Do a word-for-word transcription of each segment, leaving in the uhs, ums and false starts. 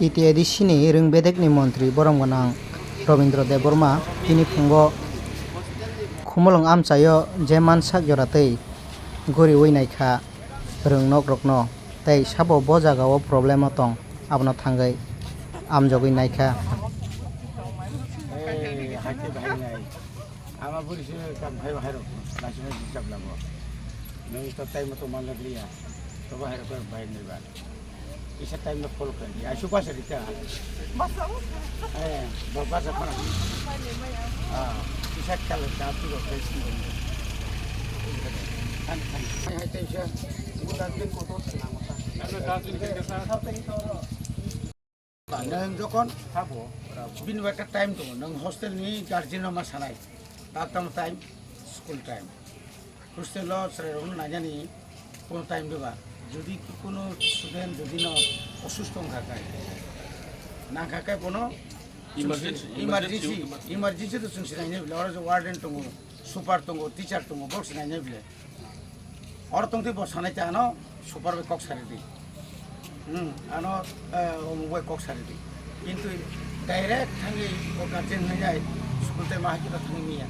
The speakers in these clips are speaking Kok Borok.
T T A D C ni rwng bedekni montri borom gwnang Robindra Debbarma tini phungo Khumulwng amchaio je mansak jora tei guriui naikha rwng nokrokno tei sabo bo jagao problemo tong abono thangwi amjogwi naikha. Ei, hai khe bahai nai. Ama buri se kam khai bahai rok. Nasi nasi jab lago. Nang to time to man lagriya. To bahai rok bahai nai ba. Isa time na follow kar diya. Aishu basa rita. Basa? Eh, ba-, basa khana. Ah, isa kala jatu ro kai sin. Kan, kan. Hai, hai, taisa. Buta din ko to sana mata. Nang jokon bini bai time tongo, nang hostel ni guardian no ma sanai. Tatam time, school time. Hostel o chwrairokno nainani kono time diba. Jodi kono student jodi no osusto wngkha khe, nangkha khe bono emergency, emergency, emergency, emergency to chwng se nainai bile, oro je warden tongo, super tongo, teacher tongo, bok se nainai bile. Oro tongtwi bo sanai ta ano super bai kok sari di. Hmm, ano, eh, omo bai kok sari di. Kintu direct thangwi bo guardian hai jai school tai ma hai kita thangwi miya.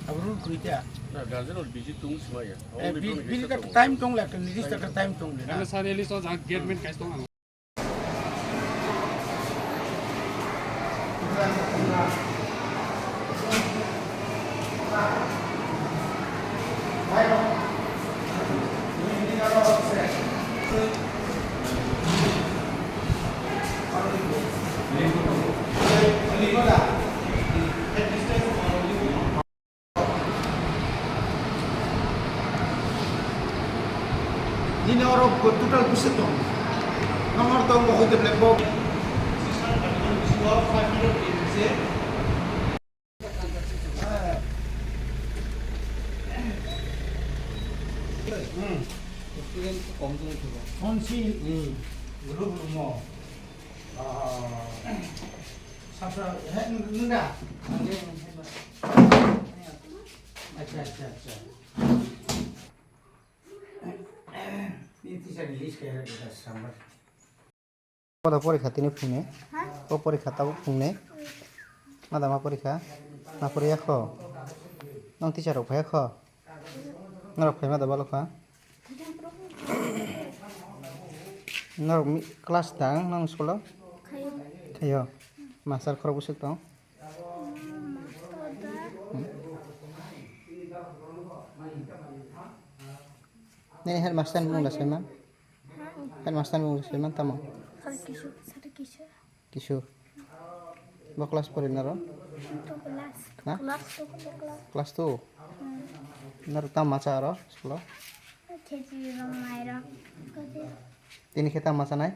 Abo rule khui ta. Na, guardian or busy tung sima ya. Eh, bi-, bini ta time tong le, nijis ta time tong le na. Ano sari eli so jang gate main kais tong ang. Nini oro total bwswk tong? Nang oro tongo hoi de black box. Hmm. Student ko kom tong thibo. Phone si. Hmm. Group room o. Ah. Sasa, he, nung da? Acha, acha, acha. Ni teacher ni list kaya kita sambar. Pada porikha tini phungne. Ha? O porikha tabuk phungne. Mada ma porikha? Na poriya kho? Nang teacher rok phaiya kho? Norok phaima da balokha? Norok mi-, class tang nang school o? Khayo. Khayo. Master khorok bwswk tong? Nini headmaster ni mung da saiman? Headmaster ni mung da saiman tamo? Sir Kishore, Sir Kishore. Kishore. Bo class pori naro? Two class. Na? Class two, two class. Class two? Hmm. Naro tam macha aro school o? Khejui rok, mai rok. Tini khe tam machanai?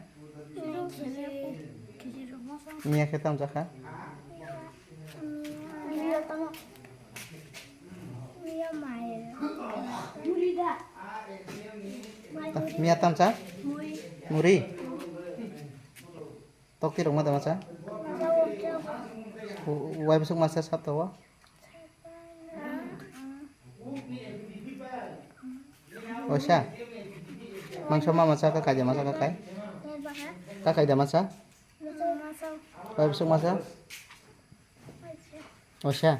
Miya khe tam chakha? Miya tam cha? Muri? Tokti rok ma da macha? Wai bwswk macha sap tawo? Oisa. Mangso ma macha ka kaida macha ka kai? Ka kaida macha? Wai bwswk macha? Oisa.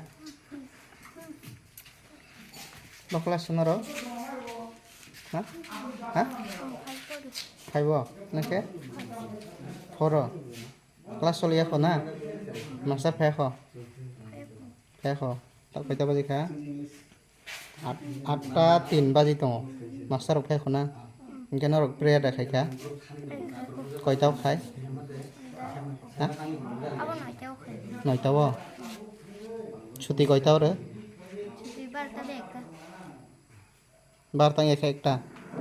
Bo class no ro? Ha? Ha? Five o. Nang khe? Four o. Class choli ya kho na? Master phai kho? Phai kho. Tak paita baji kha? At, atta tin baji tongo. Master rok phai kho na? Hinkhe norok prayer da khai kha? Koita o khai? Ha? Abo noita o khai. Noita o? Chuti koita o re? Chuti barta de ekta. Barta ekha ekta.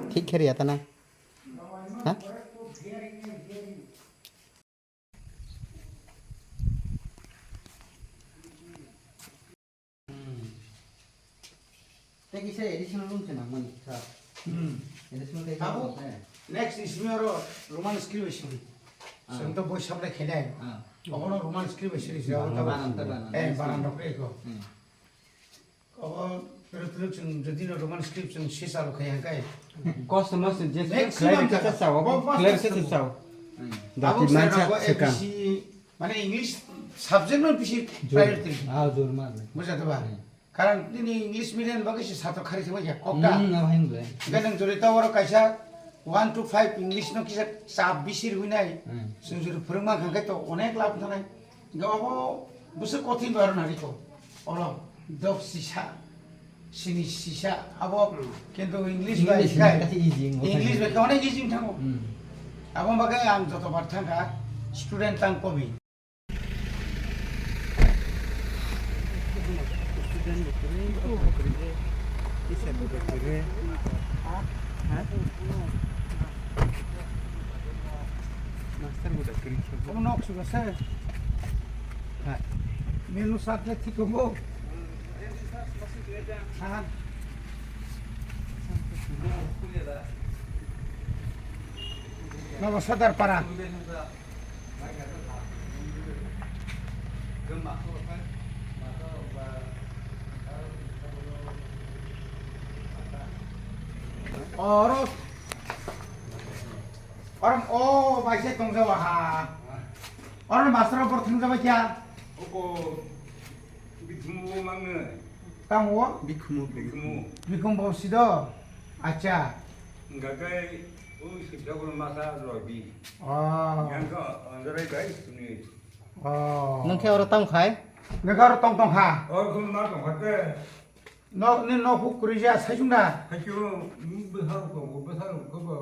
Thik khe riya ta na? Ha? Tei kisa additional room se nangmani, sir. Hmm. Additional tei abo nangmani, sir. Next is me aro Roman script bai siri. Ah. Sir, to boi supply khenai. Ah. Obono Roman script bai siri, sir. Banan, abo to banan, banan. Eh, banan rok eko. Hmm. Obo pero pero chwng jodi no Roman script chwng sisa rok khai hangkai. Customers je maximum khlai rikha jaga. Sa sao, bo, bo, khlai rikha sa sao. Dati abo mansa chwrairokbo swkang. A B C, mane English subject no bisi priority. Ah, jor man. Bujha to ba? Hmm. Karon nini English medium bagwi se satro khari thangma ya, kokta. Hmm, abo hai wngkha. Hwnkhe nwng jori ta oro kaisa one to five English no kisa chap bisi rwinai. Hmm. Chwng jori phwrwngma hwnkhe to onek lab thanai. Hwnkhe obo bwswk kothin bai aro nari ko. Oro dok sisa, sini sisa, abo kintu English bai English khai, bai khe easy wngkha. English bai khe onek easy wngthango. Hmm. Abo bagwi ang joto bar thangkha, student tang komi. Master bo da kwrwi khe. Omo nok suga se. Ha. Menu sat le thik mo. Ha. Nogo Sadar Para. Oro, oro, o, bai se tongjawa ha. Oro master bor thangjawa kya? Oko bikhumu mangno. Tamo? Bikhumu. Bikhumu. Bikhum bo sido. Acha. Gagai, o sibda ko masa lobi. Oh. Yang ko, andarai bai suni. Oh. Nang khe oro tong khai? Nang khe oro tong tong kha? Oro khum na tong kha te. No, ni no huk kuri ja, sai chung da? Sai chung, mm, bwsa rok tongo, bwsa rok khe bo,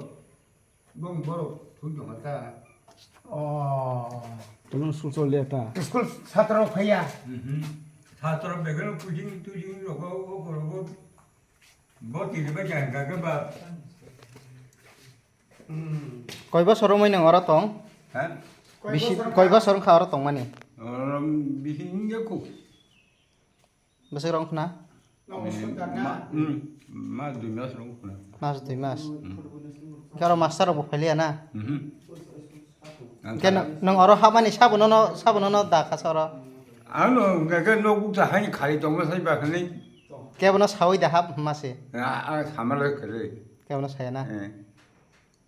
bong borok thwi tong kha ta. Oh. Tong school chol le ta? School satro phaiya? Mhm. Satro begeno puting tuting rogo, o rogo. Bo tini ba jang ga ga ba. Koi bosor romwi nwng oro tong? Ha? Bisi, koi bosor wngkha oro tongmani? Oro bisi wngya kho. Bwswk rok wngkha na? Ma, hmm, ma dui mas rok wngkha na. Mas dui mas. Hmm. Hwnkhe oro master rok bo phailiya na? Mhm. Hwnkhe nwng, nwng oro habmani sabono no, sabono no da khasa oro? Ano hwnkhe nok bukcha haini khali tongma sai ba khani. Kebono sawi da hab hwnma se? A, a, sama le khali. Kebono saya na? Eh.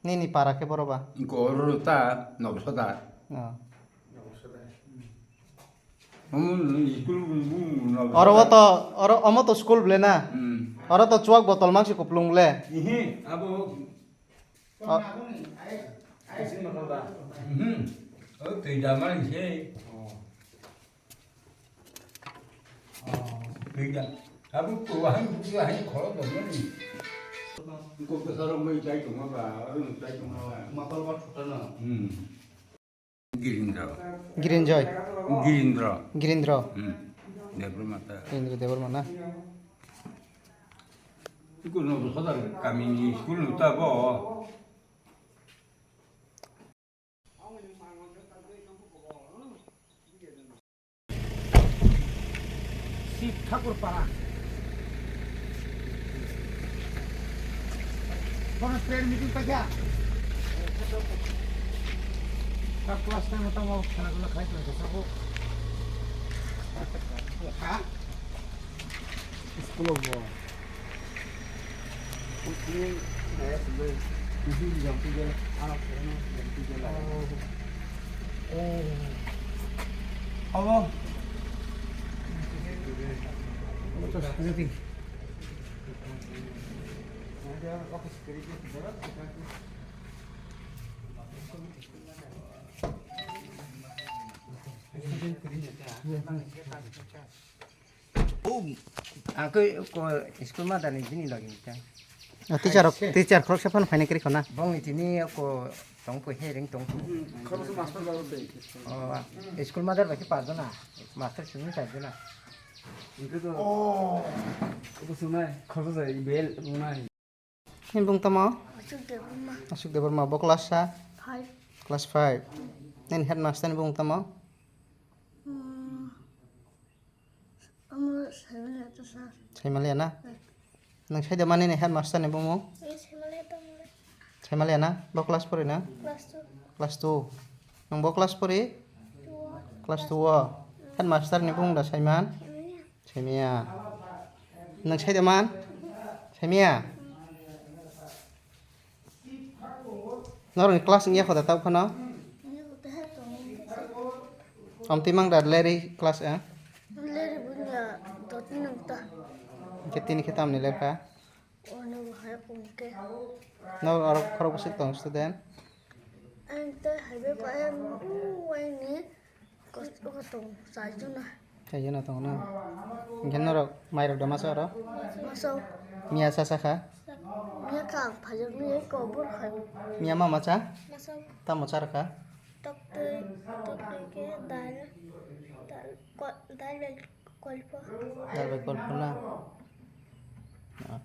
Nini para khe boro ba? Oro ta Nobo Sadar. Oh. Omo school bung Nobo Sadar. Oro o to, oro omo to school ble na? Hmm. Oro to chuak botol mangsi kuplung le. Ihi, abo. Oh. Mhm. O twi da mani se. Twi da. Abo to ahai, ahai khoro dongmani. Ko bwsarok mai chai tongma ba, aro chai tongma ba. Matal ba thotana. Hmm. Girindra. Girinjoy. Girindra. Girindra. Hmm. Debbarma ta. Girindra Debbarma na. Iko Nobo Sadar kamini school no ta bo. Sib Thakur Para. Kono train meeting paikha? Sab class time tamo khela khela khai paikha sabo. Ha? School of war. Abo. O, ang khe ko school ma dani bini logi ni ta. Ah, teacher rok, teacher khoroksa phano phaina kwrwi khona. Bongni tini ko tong ko he ring tong ko. Khoroksa master ba tei. O, school ma dar ba ki par jona. Master simi par jona. Ingkhe to. O. Ko sunai khoroksa bel sunai. Nini bung tamo? Ashok Debbarma. Ashok Debbarma, bo class sa? Five. Class five. Nini headmaster ni bung tamo? Hmm. Amo Saimaliya to sir. Saimaliya na? Eh. Nwng saida mani ni headmaster ni bung? Eh, Saimaliya to mole. Saimaliya na? Bo class pori na? Class two. Class two. Nwng bo class pori? Two. Class two o. Headmaster ni bung da Saiman? Saimaliya. Saimaya. Nwng saida man? Saimaya. Norokni class wngya kho da tau phano? Tamtwi mang da leri class a? Leri bunya dotni nungta. Hingke tini khe tamni lerkha? Ono bo hai kongke. No oro khorok bwswk tong student? Ang tei hai bai kaya mu waini kos-, o tong chai jona. Chai jona tong na. Hingke norok mairok da masa oro? Masa. Miya cha cha kha? Miya kha ang phajak ni kobor khai. Miya ma ma cha? Masa. Tamo cha rwkha? Toktwi, toktwi khe dal, dal, ko-, dal bai kolpo. Dal bai kolpo na? Ah.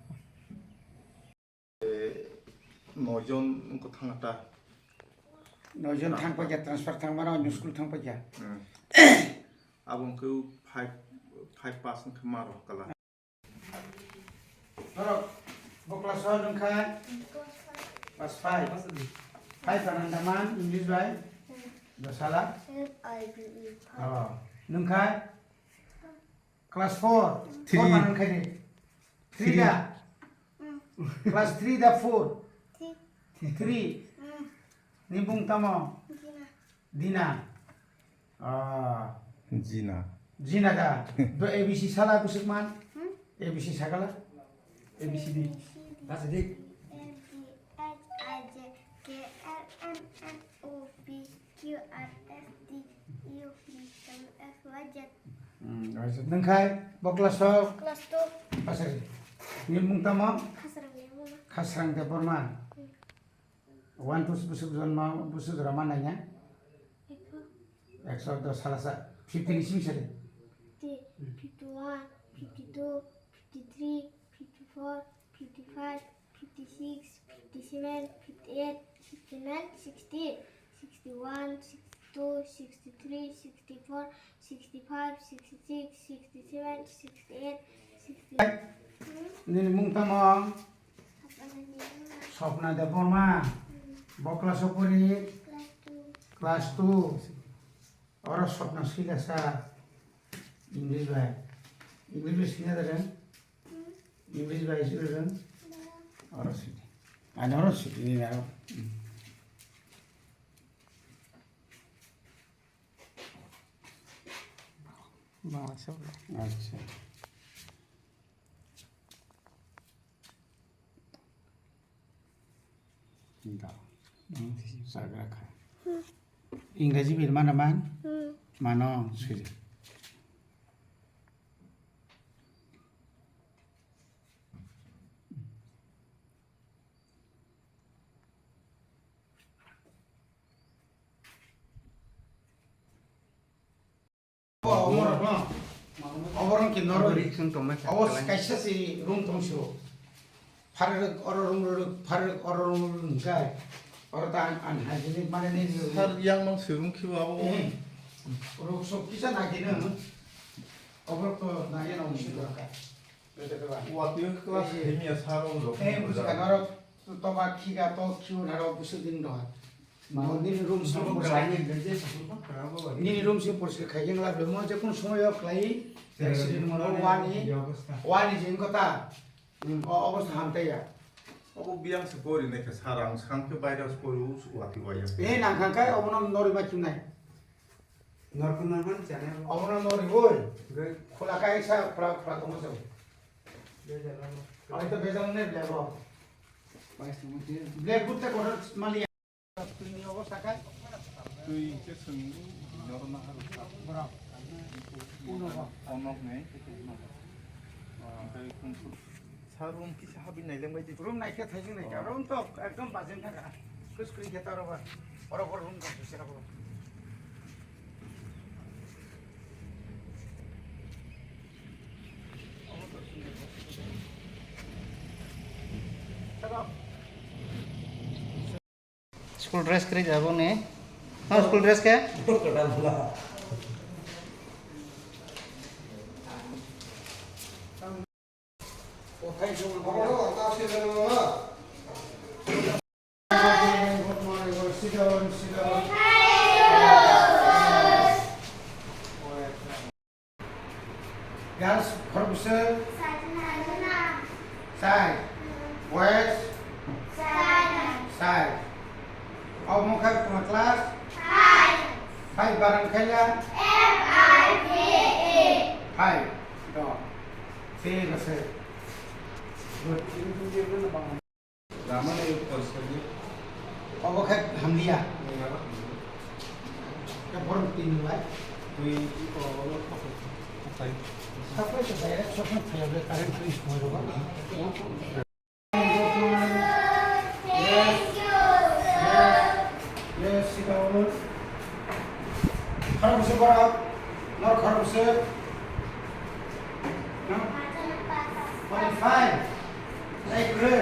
Eh, noi jon wngkha thangna ta. Noi jon thang paikha, transfer thang mano, onyo school thang paikha. Hmm. Abo wngkha five, five pass wngkha maro kala. Norok bo class o nwng kha? Class five. Five ananda man English bai? Dosala? F I V E. Oh. Nwng kha? Class four. Three. Four anand kha di? Three. Three da? Class three da four? Three. Three. Ni bung tamo? Dina. Dina. Ah. Jina. Jina da. Do A B C sala kusuk man? Hmm? A B C sakala? A B C D. A B C D. That's it. F G H I J K L M N O P Q R S T U V W X Y Z. Hmm, nwng khai bo class o? Class two. Asari. Ni bung tamo? Khasrang ni bung. Khasrang Debbarma. Hmm. One to busuk jonma, busuk jora ma nanya? Ekso. Ekso dos salasa. Fifty ni simi sari? Fifty, fifty-one, fifty-two, fifty-three, fifty-four, fifty-five, fifty-six, fifty-seven, fifty-eight, fifty-nine, sixty, sixty-one, sixty-two, sixty-three, sixty-four, sixty-five, sixty-six, sixty-seven, sixty-eight, sixty. Nini mung tamo? Swapna Debbarma. Bo class o pori? Class two. Oro Swapna swilasa. English bai. English bai swina da reng? English bai swina reng? Oro swidi. Ani oro swidi ni aro. Bangla se bolo. Acha. Da. Sagra kha. Ingraji bil mana man? Mano suri. Oborok no. Oborok khe norok. Obo kaisa si room tong si o. Pharrwk oro room rwrwk, pharrwk oro room rwrwk hwnkhe. Oro ta un-, unhygienic mane ni. Sir, yang mang si room khibo abo. Eh. Rok sok kisa nai khe nang. Oborok to nai ya nang si dorkar. Watwi class himya saro rok. Eh, buji ka norok toba khiga to khiu naro busu din do. Nini room si poriskar. Nini room si poriskar khai yang lab mo je kun somoy o khlai accident mo wani, wani jing kota. O obostha hamtaiya. Obo biyang se pori nai khe sara ang skang khe virus pori us watwi waya. Eh, nang khang kai obono nori ma chunai. Norok normal channel. Obono nori boi. Khula kai sa pra pra tongma sa. Bejal. Ai to bejal ne black box. Black box te kotor mali. Twi ni obo sakai. Twi hingke chwng norok naharok. Borok. Onok ni. Hingke kung su. Sa room kisa habi naileng bai di. Room naikhe thaising naikhe. Room to ekdom bajeng thaka. Kus kri khe taro ba. Oro oro room ka sisi rabo. School dress kwrwi jabo ni. No school dress khe? Sit down, sit down. Girls, khorokbwswk? Sai. Boys? Sai. Omo khe kuma class? Five. Five baran khaila? Hai. Do. Se ga se. Good. Ramani poisani. Obo khe hamliya. Nungaro. Khe borok tin lai. Twi, o, o, o, o, tai. Supply to direct supply phaiya bole current freeze hoi rogo. Yes, yes, yes, sit down. Khorok bwswk borok, nor khorok bwswk. No? Forty-five. Tei kwrwi.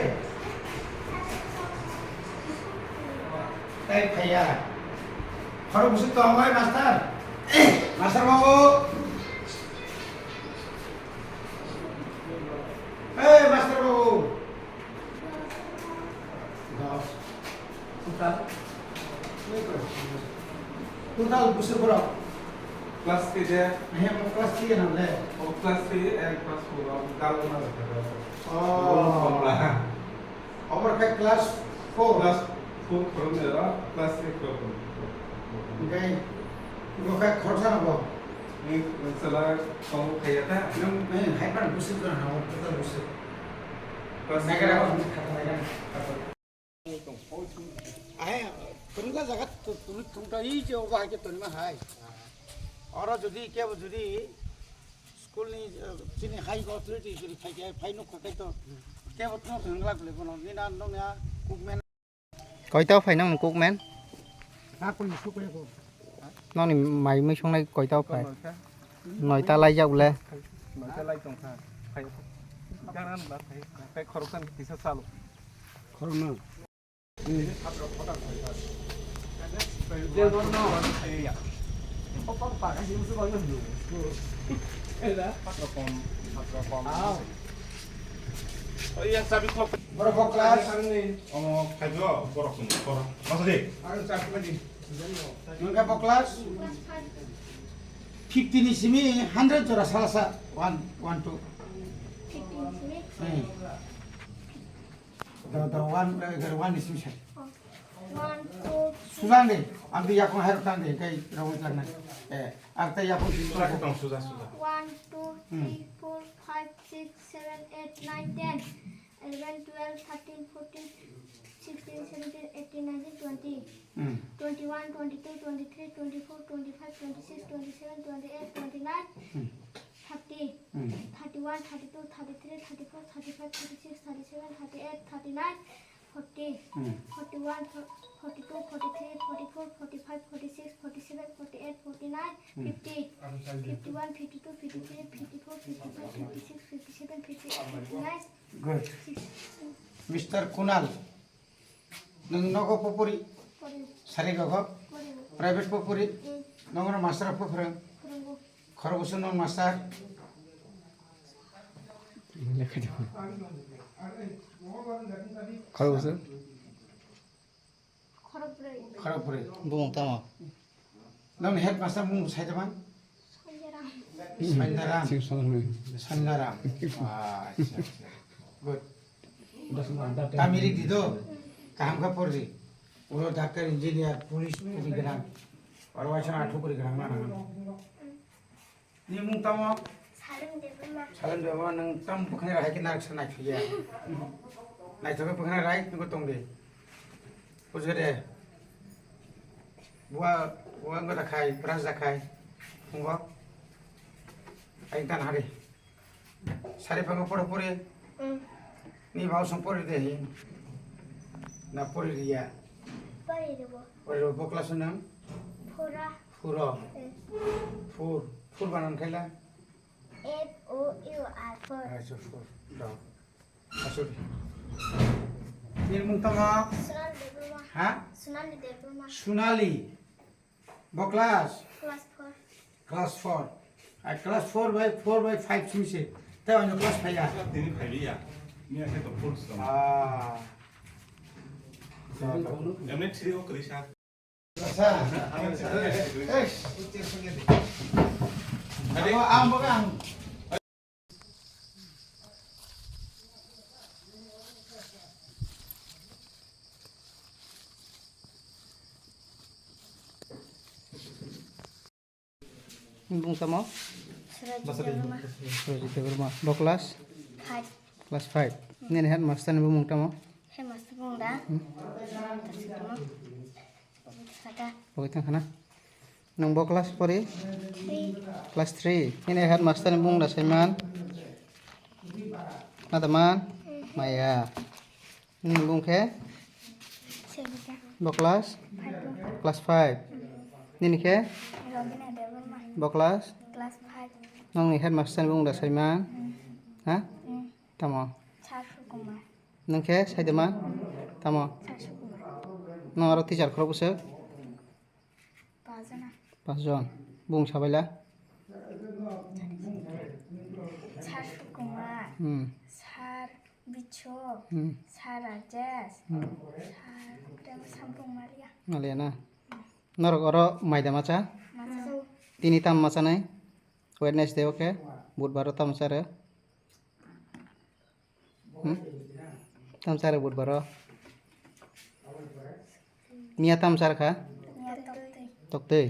Tei phaiya. Khorok bwswk tong bai, master. Master babu. Hey, master babu. Dos. Total? Total bwswk borok? Class three de. He, mo class three na le? O class three and class four, o dal na le. Oh. Obo khe class four. Class four khoroknwi oro, class three khoroknwi. Hwnkhe, bo khe khoroksa no bo? Ni sala komo khaiya ta? Nang, eh, hai pan bwswk na ha, total bwswk. Class Megara three. Ko khata megara. Ai, kwrwngkha jaga tu-, tuni thungta i je obo hai khe tonima hai. Oro jodi kebo jodi school ni, eh, chini high authority jodi phai khe phai nuk kha khe to kebo tong thwng glak le bono ni na nong ya kukmen. Koita phai nang kukmen? Ha kung suk le ko. Noni mai mui songnai koita phai? Noita laijak le. Noita lai tongkha. Phai. Ganan ba phai. Phai khoroksan kisa salo. Khorokno. Borok bo class. Omo phaibo borok ni borok. Masa di? Nungkha bo class? Fifty ni simi hundred jora salasa. One, one, two. Fifty ni simi? Hmm. Da, da, one, eh, one ni simi sa. One, two, three. Sulang de, ang di yakung hai rok tang de, kai rawai tang nai. Eh, ang tai yakung simi. Sulang tong, suja, suja. One, two, hmm, three, four, five, six, seven, eight, nine, ten, eleven, twelve, thirteen, fourteen, sixteen, seventeen, eighteen, nineteen, twenty, hmm, twenty-one, twenty-two, twenty-three, twenty-four, twenty-five, twenty-six, twenty-seven, twenty-eight, twenty-nine, hmm, thirty, hmm, thirty-one, thirty-two, thirty-three, thirty-four, thirty-five, thirty-six, thirty-seven, thirty-eight, thirty-nine, forty, hmm, forty-one, forty-two, forty-three, forty-four, forty-five, forty-six, forty-seven, forty-eight, forty-nine, hmm, fifty, fifty-one, fifty-two, fifty-three, fifty-four, fifty-five, fifty-six, fifty-seven, fifty-eight, fifty-nine, good, sixty. Mister Kunal, nwng nogo po pori? Pori. Sari rogo? Pori. Private po pori? Hmm. Nongno master po phrwng? Phrwngo. Khorokbwswk nwng master? Khorokbwswk? Khorokbrwi. Khorokbrwi. Bumung tamo? Nongni headmaster mung sai tama? Sangaram. Sangaram. Sing Sangaram. Sangaram. Ah, acha, acha. Good. Tamiri di do. Kaham kha pordi. Ulo doctor, engineer, police, puri gwnang. Oro waisa athu puri gwnang na nang. Ni mung tamo? Salem Debbarma. Salem Debbarma, nwng tam bwkhwnai rai khe narak sa naithokya. Naithok khe bwkhwnai rai, nukho tong di. Bujhkha de? Bua, bua wngkha da khai, brush da khai. Phungo. Ai tan hari. Sari phango poro pori. Mm. Ni bhau song pori de hi. Na pori riya. Pori ribo. Pori ribo, bo class nang? Phura. Phuro. Eh. Phur. Phur banan khaila? F O U R, four. Acha, four. Do. Asuri. Nini mung tamo? Sonali Debbarma. Ha? Sonali Debbarma. Sonali. Bo class? Class four. Class four. Ai class four by, four by five simi se. Tei ano class phaiya? Tini phaiya. Ni ake to four song. Ah. Emne three o kwrwi sa. Bung tamo? Surajit Debbarma. Surajit Debbarma. Bo class? Five. Class five. Nini headmaster ni bumung tamo? Headmaster bung da? Hmm. Tasukma. Saka. Bo tang khana? Nung bo class pori? Three. Class three. Nini headmaster ni bumung da Saiman? Nada man? Maya. Nini bung khe? Sevika. Bo class? Five. Class five. Nini khe? Robina Debbarma. Bo class? Class five. Nongni headmaster ni bung da Saiman? Hmm. Ha? Hmm. Tamo? Sir Sukumar. Nung khe Saidema? Tamo? Sir Sukumar. Nung aro teacher khorok bwswk? Pajana. Pajjon. Bung sabaila? Sir Sukumar. Hmm. Sir Bichok. Hmm. Sir Rajesh. Hmm. Sir Prem Sampung Malia. Malia na? Norok oro maida macha? Macha. Tini tam macha nai? Wednesday, okay? Budbar o tam macha re? Hmm? Tam chare budbaro? Miya tam char kha? Miya toktwi. Toktwi?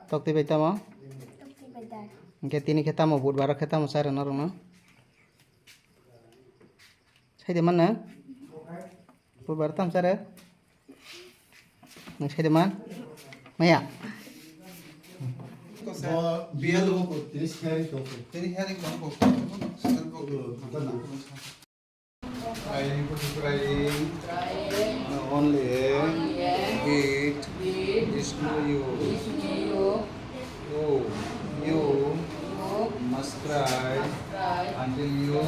Toktwi bai tamo? Toktwi bai dal. Hingke tini khe tamo budbaro khe tamo chare norokno? Saide manna? Budbar tam chare? Nung saide man? Maya? Bo biya lugo ko, tini sharing ko. Tini sharing ko, ko. Crying, crying. Only it is you. Oh, you must cry until you